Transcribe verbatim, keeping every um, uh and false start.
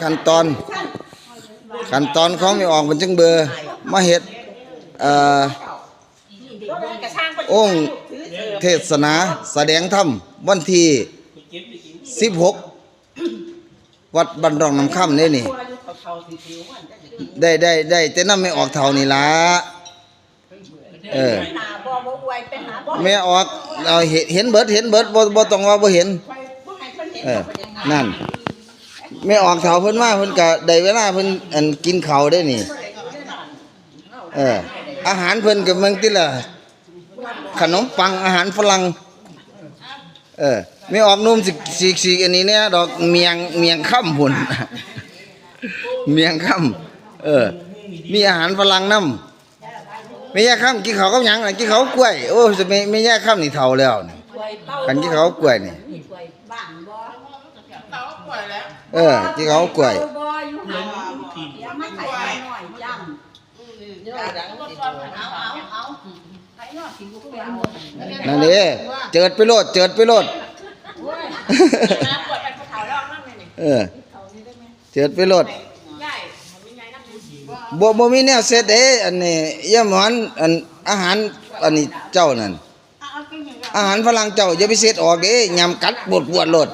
ขั้นตอน ขั้นตอนของแม่ออกมันจั่งเบอร์มาเฮ็ด เอ่อ องค์เทศนาแสดงธรรมวันที่สิบหก วัดบ้านดองน้ำค่ำเด้นี่ ได้ ได้ ได้แต่นำแม่ออกเฒ่านี่ล่ะ เออ แม่ออก เอา เห็น เห็นเบิด เห็นเบิด บ่ บ่ต้องว่าบ่เห็น เออ นั่น แม่ออกเฒ่าเพิ่นมา เพิ่นก็ได้เวลาเพิ่น อัน กินข้าวเด้นี่ เออ อาหารเพิ่นก็เบิ่งติล่ะ ขนมปัง อาหารฝรั่ง เออ แม่ออกหนุ่มสิ สิ สิ อันนี้เนี่ย ดอกเมี่ยง เมี่ยงคำพุ้น เมี่ยงคำ เออ มีอาหารฝรั่งนำ แม่ยายคำกินข้าวกับหยังน่ะ กินข้าวกับกล้วย โอ้ แม่ แม่ยายคำนี่เฒ่าแล้วนี่ คันกินข้าวกับกล้วยนี่ เออ กินข้าวกับกล้วย นั่นเด้ เจิดไปโลด เจิดไปโลด เออ เจิดไปโลด บ่ บ่มีแนวเสร็จเด้ อันนี้ ยายหมอน อัน อาหาร อันนี้เจ้านั่น อาหารฝรั่งเจ้าอย่าไปเสร็จออกเด้ ยำกัดปวดๆโลด